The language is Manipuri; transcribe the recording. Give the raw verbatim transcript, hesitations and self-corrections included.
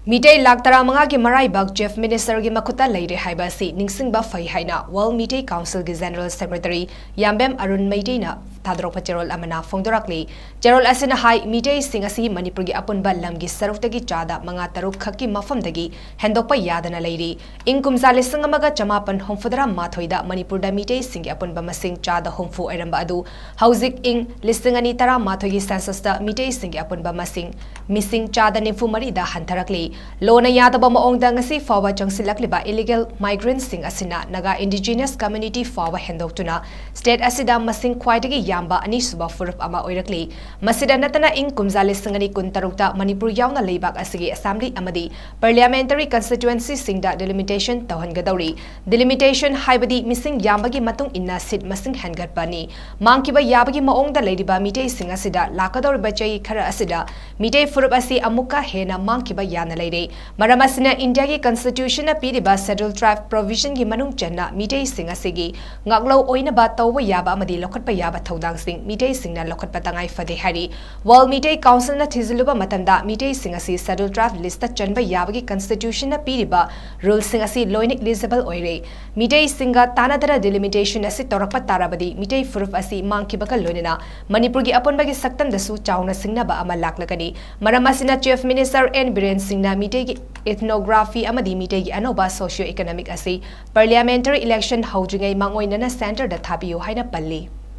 ꯃꯤꯇꯩ ꯂꯥꯈ ꯇꯔꯥꯃꯉꯥꯒꯤ ꯃꯔꯥꯏꯕꯥꯛ Chief Minister ꯒꯤ ꯃꯈꯨꯠꯇ ꯂꯩꯔꯦ ꯍꯥꯏꯕ ꯑꯁꯤ ꯅꯤꯡꯁꯤꯡꯕ ꯐꯩ ꯍꯥꯏꯅ World ꯃꯤꯇꯩ Council ꯒꯤ General Secretary ꯌꯥꯝꯕꯦꯝ ꯑꯔꯨꯟ ꯃꯩꯇꯩꯅ ꯊꯥꯗꯣꯔꯛꯄ ꯆꯦꯔꯣꯜ ꯑꯃꯅ ꯐꯣꯡꯗꯣꯔꯛꯂꯤ꯫ ꯆꯦꯔꯣꯜ ꯑꯁꯤꯅ ꯍꯥꯏ, ꯃꯤꯇꯩꯁꯤꯡ ꯑꯁꯤ ꯃꯅꯤꯄꯨꯔꯒꯤ ꯑꯄꯨꯟꯕ ꯂꯝꯒꯤ ꯁꯔꯨꯛꯇꯒꯤ ꯆꯥꯗ ꯃꯉꯥ ꯇꯔꯨꯛ ꯈꯛꯀꯤ ꯃꯐꯝꯗꯒꯤ ꯍꯦꯟꯗꯣꯛꯄ ꯌꯥꯗꯅ ꯂꯩꯔꯤ꯫ ꯏꯪ ꯀꯨꯝꯖꯥ ꯂꯤꯁꯤꯡ ꯑꯃꯒ ꯆꯃꯥꯄꯟ ꯍꯨꯝꯐꯨꯇꯔꯥ ꯃꯥꯊꯣꯏꯗ ꯃꯅꯤꯄꯨꯔꯗ ꯃꯤꯇꯩꯁꯤꯡꯒꯤ ꯑꯄꯨꯟꯕ ꯃꯁꯤꯡ ꯆꯥꯗ ꯍꯨꯝꯐꯨ ꯑꯣꯏꯔꯝꯕ ꯑꯗꯨ ꯍꯧꯖꯤꯛ ꯏꯪ ꯂꯤꯁꯤꯡ ꯑꯅꯤ ꯇꯔꯥꯃꯥꯊꯣꯏꯒꯤ census ꯇ ꯃꯤꯇꯩꯁꯤꯡꯒꯤ ꯑꯄꯨꯟꯕ ꯃꯁꯤꯡ ꯃꯤꯁꯤꯡ ꯆꯥꯗ ꯅꯤꯐꯨ ꯃꯔꯤꯗ ꯍꯟꯊꯔꯛꯂꯤ꯫ ꯂꯣꯅ ꯌꯥꯗꯕ ꯃꯑꯣꯡꯗ ꯉꯁꯤ ꯐꯥꯎꯕ ꯆꯪꯁꯤꯜꯂꯛꯂꯤꯕ illegal migrant ꯁꯤꯡ ꯑꯁꯤꯅ Naga indigenous community ꯐꯥꯎꯕ ꯍꯦꯟꯗꯣꯛꯇꯨꯅ state ꯑꯁꯤꯗ ꯃꯁꯤꯡ ꯈ꯭ꯋꯥꯏꯗꯒꯤ ꯌꯥꯝꯕ ꯑꯅꯤꯁꯨꯕ ꯐꯨꯔꯨꯞ ꯑꯃ ꯑꯣꯏꯔꯛꯂꯤ꯫ ꯃꯁꯤꯗ ꯅꯠꯇꯅ ꯏꯪ ꯀꯨꯝꯖꯥ ꯂꯤꯁꯤꯡ ꯑꯅꯤ ꯀꯨꯟꯇꯔꯨꯛꯇ ꯃꯅꯤꯄꯨꯔ ꯌꯥꯎꯅ ꯂꯩꯕꯥꯛ ꯑꯁꯤꯒꯤ assembly ꯑꯃꯗꯤ parliamentary constituency ꯁꯤꯡꯗ delimitation ꯇꯧꯍꯟꯒꯗꯧꯔꯤ꯫ Delimitation ꯍꯥꯏꯕꯗꯤ ꯃꯤꯁꯤꯡ ꯌꯥꯝꯕꯒꯤ ꯃꯇꯨꯡ ꯏꯟꯅ seat ꯃꯁꯤꯡ ꯍꯦꯟꯒꯠꯄꯅꯤ꯫ ꯃꯥꯡꯈꯤꯕ ꯌꯥꯕꯒꯤ ꯃꯑꯣꯡꯗ ꯂꯩꯔꯤꯕ ꯃꯤꯇꯩꯁꯤꯡ ꯑꯁꯤꯗ ꯂꯥꯛꯀꯗꯧꯔꯤꯕ ꯆꯍꯤ ꯈꯔ ꯑꯁꯤꯗ ꯃꯤꯇꯩ ꯐꯨꯔꯨꯞ ꯑꯁꯤ ꯑꯃꯨꯛꯀ ꯍꯦꯟꯅ ꯃꯥꯡꯈꯤꯕ ꯌꯥꯅ ꯂꯩꯔꯦ꯫ ꯃꯔꯝ ꯑꯁꯤꯅ ꯏꯟꯗꯤꯌꯥꯒꯤ constitution ꯅ ꯄꯤꯔꯤꯕ Scheduled Tribe provision ꯒꯤ ꯃꯅꯨꯡ ꯆꯟꯅ ꯃꯤꯇꯩꯁꯤꯡ ꯑꯁꯤꯒꯤ ꯉꯥꯛꯂꯧ ꯑꯣꯏꯅꯕ ꯇꯧꯕ ꯌꯥꯕ ꯑꯃꯗꯤ ꯂꯧꯈꯠꯄ ꯌꯥꯕ ꯊꯧꯗꯥꯡꯁꯤꯡ ꯃꯤꯇꯩꯁꯤꯡꯅ ꯂꯧꯈꯠꯄ ꯇꯉꯥꯏ ꯐꯗꯦ ꯍꯥꯏꯔꯤ꯫ World ꯃꯤꯇꯩ Council ꯅ ꯊꯤꯖꯤꯜꯂꯨꯕ ꯃꯇꯝꯗ ꯃꯤꯇꯩꯁꯤꯡ ꯑꯁꯤ Scheduled Tribe list ꯇ ꯆꯟꯕ ꯌꯥꯕꯒꯤ constitution ꯅ ꯄꯤꯔꯤꯕ rule ꯁꯤꯡ ꯑꯁꯤ ꯂꯣꯏꯅ eligible ꯑꯣꯏꯔꯦ꯫ ꯃꯤꯇꯩꯁꯤꯡꯒ ꯇꯥꯟꯅꯗꯅ delimitation ꯑꯁꯤ ꯇꯧꯔꯛꯄ ꯇꯥꯔꯕꯗꯤ ꯃꯤꯇꯩ ꯐꯨꯔꯨꯞ ꯑꯁꯤ ꯃꯥꯡꯈꯤꯕꯒ ꯂꯣꯏꯅꯅ ꯃꯅꯤꯄꯨꯔꯒꯤ ꯑꯄꯨꯟꯕꯒꯤ ꯁꯛꯇꯝꯗꯁꯨ ꯆꯥꯎꯅ ꯁꯤꯡꯅꯕ ꯑꯃ ꯂꯥꯛꯂꯒꯅꯤ꯫ ꯃꯔꯝ ꯑꯁꯤꯅ Chief Minister N ꯕꯤꯔꯦꯟ ꯁꯤꯡꯅ ꯃꯤꯇꯩꯒꯤ ethnography ꯑꯃꯗꯤ ꯃꯤꯇꯩꯒꯤ ꯑꯅꯧꯕ socio economic ꯑꯁꯤ parliamentary election ꯍꯧꯗ꯭ꯔꯤꯉꯩ ꯃꯥꯡꯑꯣꯏꯅꯅ centre ꯗ ꯊꯥꯕꯤꯌꯨ ꯍꯥꯏꯅ ꯄꯜꯂꯤ꯫